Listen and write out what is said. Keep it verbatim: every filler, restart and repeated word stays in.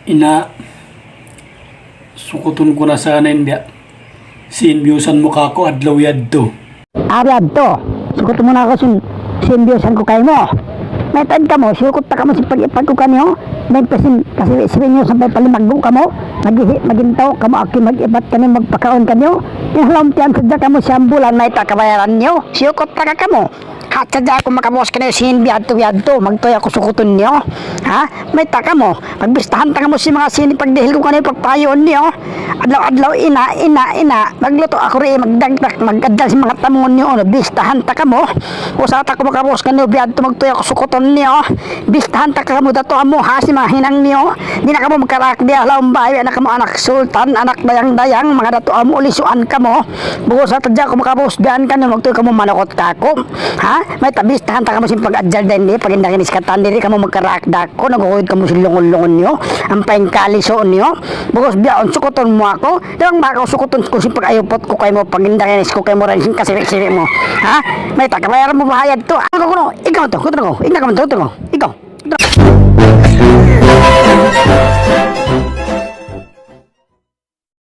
Ina', sukutun ku na sana in biya' sin biyusan mu kāku' adlaw yadtu. Ari adtu, sukutun mu na aku sin, sin biyusan ku kaymu. Mayta' kamu, sukut ta kamu sin pag-ipat ku kaniyu. Mayta' sin, kasi, sibi niyu sampay pa limaggu' kamu. Mag-, magintaw kamu, aku mag-ipat kaniyu, magpakaun kaniyu. In ha lawm tiyan sadja kamu siyam bulan, mayta' kabayaran niyu. Sukut ta ka kamu. Hati sadja aku makabuhus kaniyu sin biyadtu-biyadtu, magtuy aku sukutun niyu. Ha? Mayta' kamu, magbistahan ta kamu sin manga sin pagdihil ku kaniyu, pagpayuun niyu. Adlaw-adlaw ina', ina', ina', maglutu' aku ri, magdagdak, mag-adjal sin manga tamungun niyu, unu, bistahan ta kamu. Usaha ta aku makabuhus kaniyu, biyadtu magtuy aku sukutun niyu. Bistahan ta kamu, datu' amu, ha, sin manga hinang niyu. Di' na kamu magkaraak di ha lawm bay, anak kamu, anak sultan, anak dayang-dayang, manga datu' amu, ulisuan kamu. Bukun sa tadja aku makabuhus biya' yan kaniyu, magtuy kamu manukut kāku'. Ha? Mayta' bistahan ta kamu sin pag-adjal dayn di, pag-indaginis katan di, di' kamu magkaraak da aku, nagukuyud kamu sin lungun-lungun niyu, ampa in kalisu niyu. Bukun biya' yan sukutun mu aku, di' bang ba aku sukutun ku sin pag-ayuput ku kaymu, pag-indaginis ku kaymu, dayn sin kasirik-sirik mu. Ha? Mayta' kabayaran mu bahayad tu. Aku kunu', ikaw tu, kutun aku, ikaw tu, kutun aku, ikaw.